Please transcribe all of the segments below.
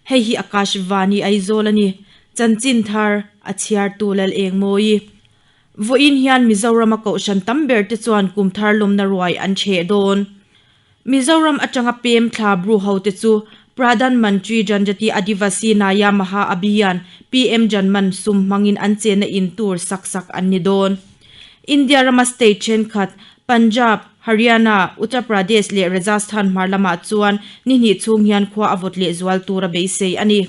Hei hi Akashvani Aizawl a ni. Chanchin thar a chhiartu Lal Engmawi. Vawiin hian Mizorama kohhran tam ber te chuan kum thar lawmna ruai an chheh dawn. Mizoram atanga pem thla bru ho te chu Pradhan Mantri Janjati Adivasi Naya Maha Abhiyan, PM Janman, sum hmangin an chenna in tur sak sak an ni dawn. India rama state thenkhat Punjab, Haryana, Uttar Pradesh leh Rajasthan hmar lamah chuan ni hnih chhung hian khua a vawt lehzual tur a beisei a ni.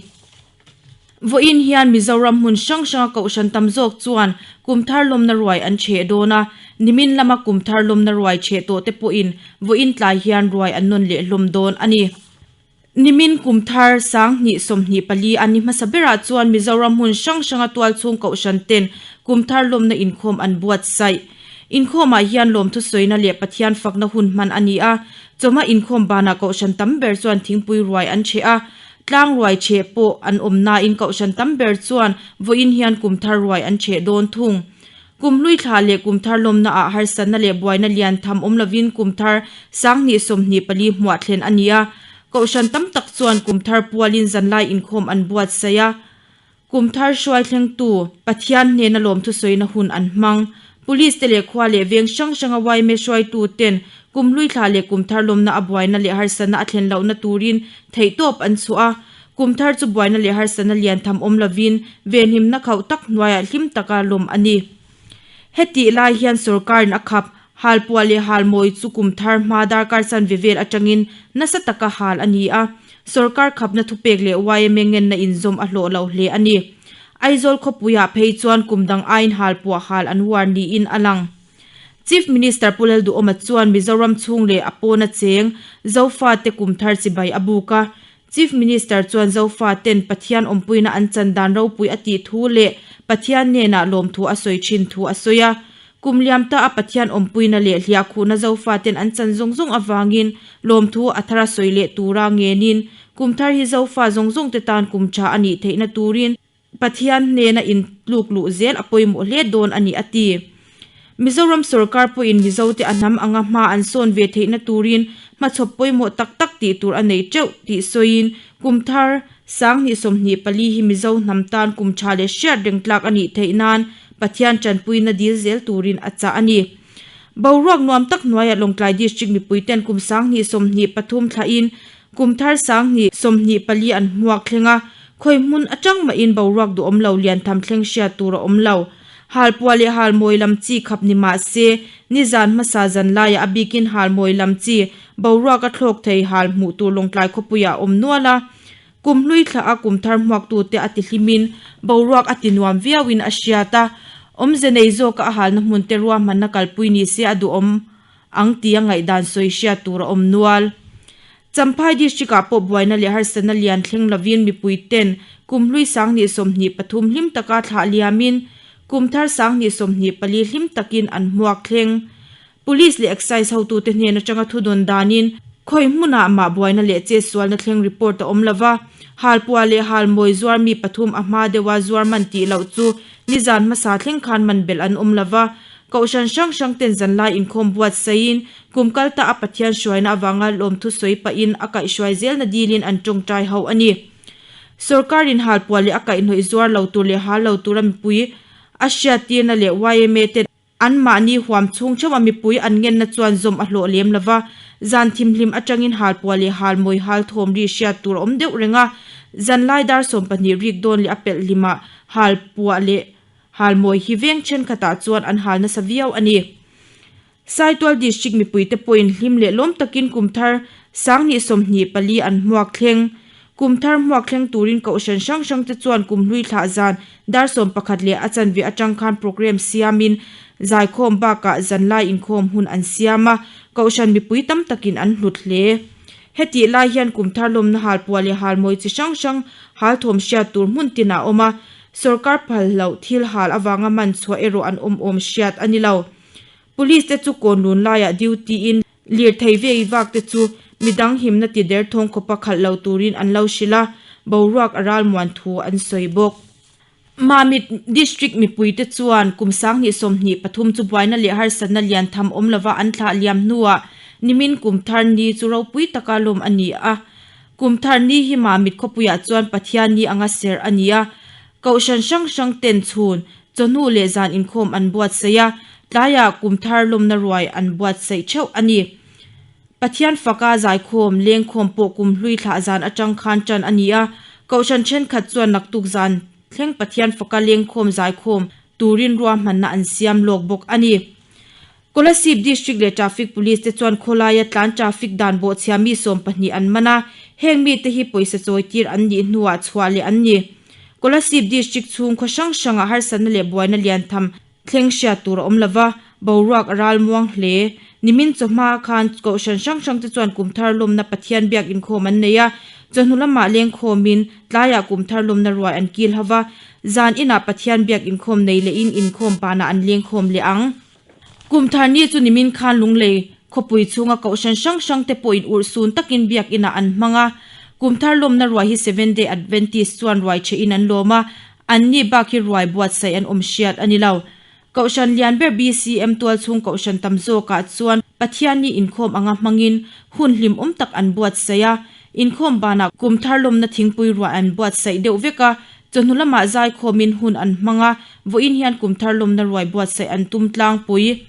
Vawiin hian Mizoram hmun hrang hranga kohhran tam zawk chuan kum thar lawmna ruai an chheh dawn a, nimin lama kum thar lawmna ruai chheh tawhte pawhin vawiin tlai hian ruai an nawn leh hlawm dawn a ni. Nimin kum thar 2024 a ni hmasa berah chuan Mizoram hmun hrang hranga tualchhung kohhran ten kum thar lawmna inkhawm an buatsaih. Inkhawmah hian lawmthu sawina leh Pathian fakna hun hman a ni a, chawhma inkhawm banah kohhran tam ber chuan thingpui ruai an chheh a, Tlang ruai chheh pawh an awm nain kohhran tam ber chuan vawiin hian kum thar ruai an chheh dawn thung. Kum hlui thla leh kum thar lawmnaah harsatna leh buaina lian tham awm lovin kum thar 2024 hmuah thlen a ni a. Kohhran tam tak chuan kum thar pualin zanlai inkhawm an buatsaih a. Kum thar hruai thlengtu Pathian hnena lawmthu sawina hun an hmang. Police te leh khua leh veng hrang hranga yma hruaitu ten kum hlui thla leh kum thar lawmna a buaina leh harsatna a thlen lohna turin theihtawp an chhuah a. Kum thar chu buaina leh harsatna lian tham awm lovin venhimna khauh tak hnuaiah hlim taka lawm a ni. Hetih lai hian sorkarin a khap halpuah leh halmawi chu kum thar hma darkar chanve vel atangin nasa taka hal a ni a. Sorkar khapna thupek leh yma ngenna inzawm a hlawh lo hle a ni. Aizawl khawpuiah phei chuan kum dang aiin halpuah hal an uar niin a lang. Chief Minister Pu Lalduhawma chuan Mizoram chhung leh a pawna cheng Zofate kum thar chibai a buk a. Chief Minister chuan Zofaten Pathian awmpuina an chan dan ropui a tih thu leh Pathian hnenah lawmthu a sawi thin thu a sawi a. Kum liam ta a Pathian awmpuina leh hliahkhuhna Zofaten an chan zawng zawng avangin lawmthu a thar a sawi leh tura ngenin kum thar hi Zofa zawng zawngte tan kum tha a nih theihna turin Pathian hnena intluk luh zel a pawimawh hle dawn a ni a ti. Mizoram sorkar pawhin Mizote a hnam anga hma an sawn ve theihna turin hmachhawp pawimawh tak tak tih tur a nei teuh tih sawiin kum thar 2024 hi Mizo hnam tan kum tha leh hriat reng tlak a nih theih nan Pathian tanpuina dil zel turin a chah a ni. Boruak nuam tak hnuaiah Lawngtlai District mipuiten kum 2023 thlahin Kum thar 2024 an hmuak thleng a, khawi hmun atang mahin boruak duhawm lo lian tham thleng hriat tur a awm lo. Halpuah leh halmawi lam chi khap ni mah se, nizan hmasa zan laiah a bikin halmawi lam chi boruak a thlawk thei hal hmuh tur Lawngtlai khawpuiah a awm nual a. Kum hlui thla a kum thar hmuaktute a tihlimin boruak a tinuam viauin a hriat a, awmze nei zawka a halna hmunte ruahmanna kalpui ni se a duhawm ang tia ngaihdan sawi hriat tur a awm nual. Champhai District-ah pawh buaina leh harsatna lian thleng lovin mipui ten kum hlui 2023 hlim taka thlah liamin kum thar 2024 hlim takin an hmuak thleng. Police leh Excise hotute hnen atanga thudawn danin khawi hmunah mah buaina leh chetsualna thleng report a awm lova, halpuah leh halmawi zuar mi pathum a hma deuha zuar man tih loh chu nizan hmasa thleng khan man belh an awm lova, Kohhran hrang hrang ten zanlai inkhawm buatsaiin kum kal ta a Pathian hruaina avanga lawmthu sawi pahin a kaihhruai zelna dilin an tawngtai ho a ni. Sorkarin halpuah leh a kaihhnawih zuar lo tur leh hal lo tura mipui a hriattirna leh yma ten anmahni huam chhung theuha mipui an ngenna chuan zawm a hlawh lem lova, zan thimhlim atangin halpuah leh halmawi hal thawm ri hriat tur a awm deuh reng a, zanlai dar 12 rik dawn leh a pelh hlimah halpuah leh Halmawi hi veng thenkhatah chuan an hal nasa viau a ni. Saitual District mipuite pawhin hlim leh lawm takin kum thar 2024 an hmuak thleng. Kum thar hmuak thleng turin kohhran hrang hrangte chuan kum hlui thlah zan dar 11 leh a chanve atang khan programme siamin zaikhawm bakah zanlai inkhawm hun an siam a, kohhran mipui tam takin an hlut hle. Hetih lai hian kum thar lawmna halpuah leh halmawi chi hrang hrang halthawm hriat tur hmun tinah a awm a, Sorkar phal loh thil hal avanga man chhuah erawh an awm awm hriat a ni lo. Police te chu kawnlun laiah duty in lirthei vei vak te chu midang himna ti der thawng khawpa khalh lo turin an lo hrilh a, boruak a ralmuan thu an sawi bawk. Mamit District mipuite chuan kum 2023 chu buaina leh harsatna lian tham awm lova an thlah liam hnuah nimin kum thar ni chu ropui taka lawm a ni a. Kumthar ni hi Mamit khawpuiah chuan Pathian ni anga serh a ni a, Kohhran hrang hrang ten chhun, chawhnu leh zan inkhawm an buatsaih a, tlaiah kumthar lawmna ruai an buatsaih theuh a ni. Pathian faka zaikhawm, lengkhawm pawh kumhlui thlah zan atang khan tan a ni a, Kohhran thenkhat chuan naktuk zan thleng Pathian faka lengkhawm zaikhawm turin ruahmanna an siam lawk bawk a ni. Kolasib District leh Traffic Police te chuan khawlaia tlan traffic dan bawhchhia mi 12 an man a, heng mite hi pawisa chawi tir an nih hnuah chhuah leh an ni. Kolasib District chhung khaw hrang hrangah harsatna leh buaina lian tham thleng hriat tur a awm lova, boruak a ral muang hle. Nimin chawhma khan kohhran hrang hrang te chuan kumthar lawmna Pathian biak inkhawm an nei a, chawhnu lamah lengkhawmin tlaiah kumthar lawmna ruai an kil hova, zan inah Pathian biak inkhawm nei lehin inkhawm panah an lengkhawm leh ang. Kum thar ni chu nimin khan Lunglei khawpui chhunga kohhran hrang hrang te pawhin urhsun takin biakinn ah an hmang a. Kum thar lawmna ruai hi Seventh Day Adventist chuan ruai thehin an lawm a, anni bak hi ruai buatsaih an awm hriat a ni lo. Kohhran lian ber BCM tualchhung kohhran tam zawkah chuan Pathianni inkhawm anga hmangin hun hlimawm tak an buatsaih a. Inkhawm banah kum thar lawmna thingpui ruai an buatsaih deuh vek a, Chawhnu lamah zaikhawmin hun an hmang a, vawiin hian kumthar lawmna ruai buatsaih an tum tlangpui.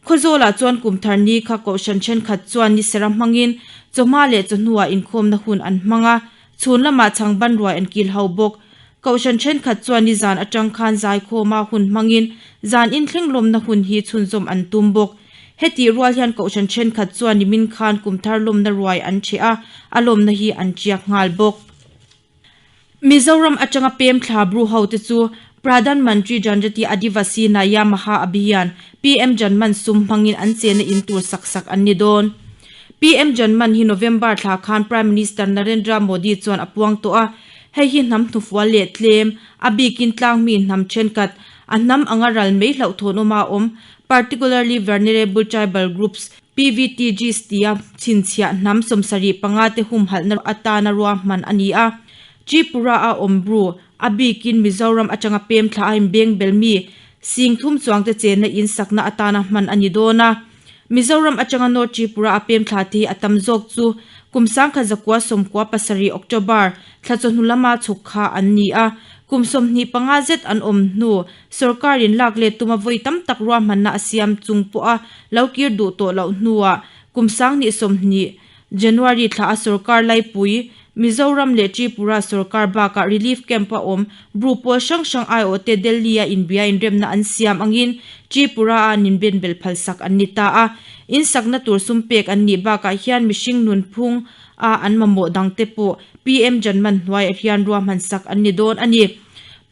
Khawzawlah chuan kumthar ni kha kohhran thenkhat chuan ni sera hmangin chawhma leh chawhnuah inkhawmna hun an hmang a, chhun lamah chhangban ruai an kil ho bawk. Kohhran thenkhat chuan nizan atang khan zaikhawma hun hmangin zan inthleng lawmna hun hi chhunzawm an tum bawk. Hetih rual hian kohhran thenkhat chuan nimin khan kumthar lawmna ruai an ṭheh a, a lawmna hi an ṭiak nghal bawk. Mizoram atanga pem thla Bru ho te chu Pradhan Mantri Janjati Adivasi Naya Maha Abhiyan, PM Janman sum hmangin an chena in tur sak sak an ni dawn. PM Janman hi November thla khan Prime Minister Narendra Modi chuan a puang tawh a, hei hi hnam hnufual leh tlem, a bikin tlangmi hnam thenkhat, a hnam anga ral mai hlauhthawnawma awm, particularly vulnerable tribal groups, PVTGs tia chhinchhiah hnam 75 te humhalhna atana ruahman a ni a. Tripura a awm bru, a bikin Mizoram atanga pem thla a inbeng bel mi sing thum chuangte chenna in sakna atana hman a ni dawn a. Mizoram atanga North Tripura a pem thla te hi a tam zawk chu kum 1997 October thla chawhnu lama chhuk kha an ni a. Kum 25 zet an awm hnu Sorkarin lak let tuma vawi tam tak ruahmanna a siam chung pawha lo kir duh tawh loh hnuah kum 2020 January thla a sorkar laipui Mizoram leh Tripura sorkar bakah relief camp a awm Bru pawl hrang hrang aiawhte Delhi-a inbia inremna an siam angin Tripura-a an inbenbel phalsak an ni ta a. Insakna tur sum pek an nih bakah hian mihring nunphung a an mamawh dangte pawh PM Janman hnuaiah hian ruahmansak an ni dawn a ni.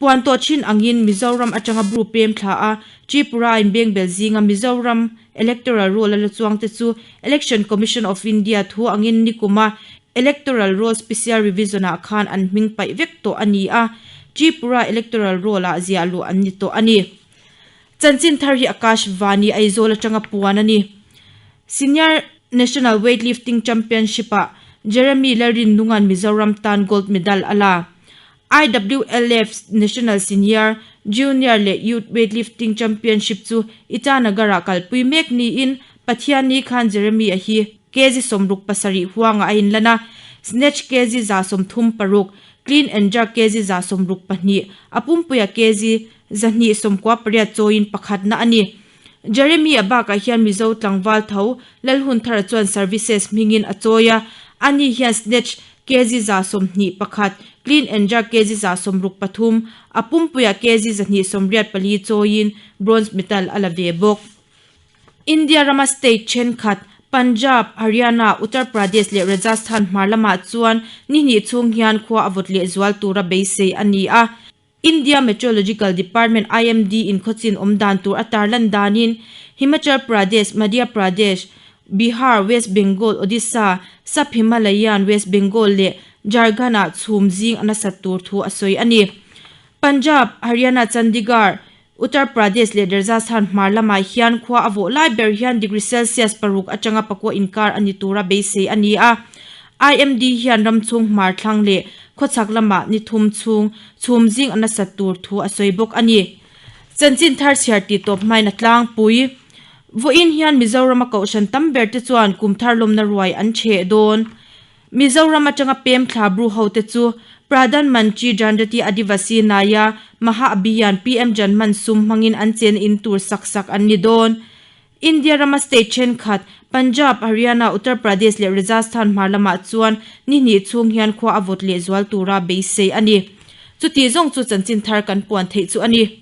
Puan tawh thin angin Mizoram atanga Bru pem thla a, Tripura inbengbel zinga Mizoram Electoral Roll a la chuang te chu Election Commission of India thu angin nikuma Electoral Roll Special Revision ah khan an hming paih vek tawh a ni a, Tripura Electoral Roll ah ziah luh an ni tawh a ni. Chanchin thar hi Akash Vani Aizawl atanga puan a ni. Senior National Weightlifting Championship ah Jeremy Lalrinnunga'n Mizoram tan gold medal a la. IWLF National Senior, Junior leh Youth Weightlifting Championship chu Itanagar-ah kalpui mek niin Pathianni khan Jeremy-a hi kg 67 huangah a inlan a, Snatch kg 136, Clean and Jerk kg 162, a pumpuia kg 298 chawiin pakhatna a ni. Jeremy-a bakah hian Mizo tlangval tho Lalhunthara chuan Services hmingin a chawi a, ani hian Snatch kg 21, Clean and Jerk kg 63, a pumpuiah kg 184 chawiin bronze medal a la ve bawk. India rama state thenkhat Punjab, Haryana, Uttar Pradesh leh Rajasthan hmar lamah chuan ni hnih chhung hian khua a vawt lehzual tura beisei a ni a. India Meteorological Department, IMD, in khawchin awm dan tur a tarlan danin Himachal Pradesh, Madhya Pradesh, Bihar, West Bengal, Odisha, Sub Himalayan West Bengal leh Jharkhand-ah chhum zing a nasat tur thu a sawi a ni. Punjab, Haryana, Chandigarh, Uttar Pradesh leh Rajasthan hmar lamah hian khua a vawh lai ber hian degree Celsius paruk atanga pakua inkar a ni tura beisei a ni a. IMD hian ram chhung hmar thlang leh khawchhak lamah ni thum chhung chhum zing a nasat tur thu a sawi bawk a ni. Chanchin thar chhiar tih tawp hmain a tlangpui. Vawiin hian Mizorama kohhran tam ber te chuan kum thar lawmna ruai an chheh dawn. Mizoram atanga pem thla Bru hote chu Pradhan Mantri Janjati Adivasi Naya Maha Abhiyan PM Janman sum hmangin an chen in tur sak sak an ni dawn. India rama state thenkhat, Punjab, Haryana, Uttar Pradesh leh Rajasthan hmar lamah chuan ni hnih chhung hian khua a vawt lehzual tura beisei a ni. Chuti zawng chu chanchin thar kan puan theih chu a ni.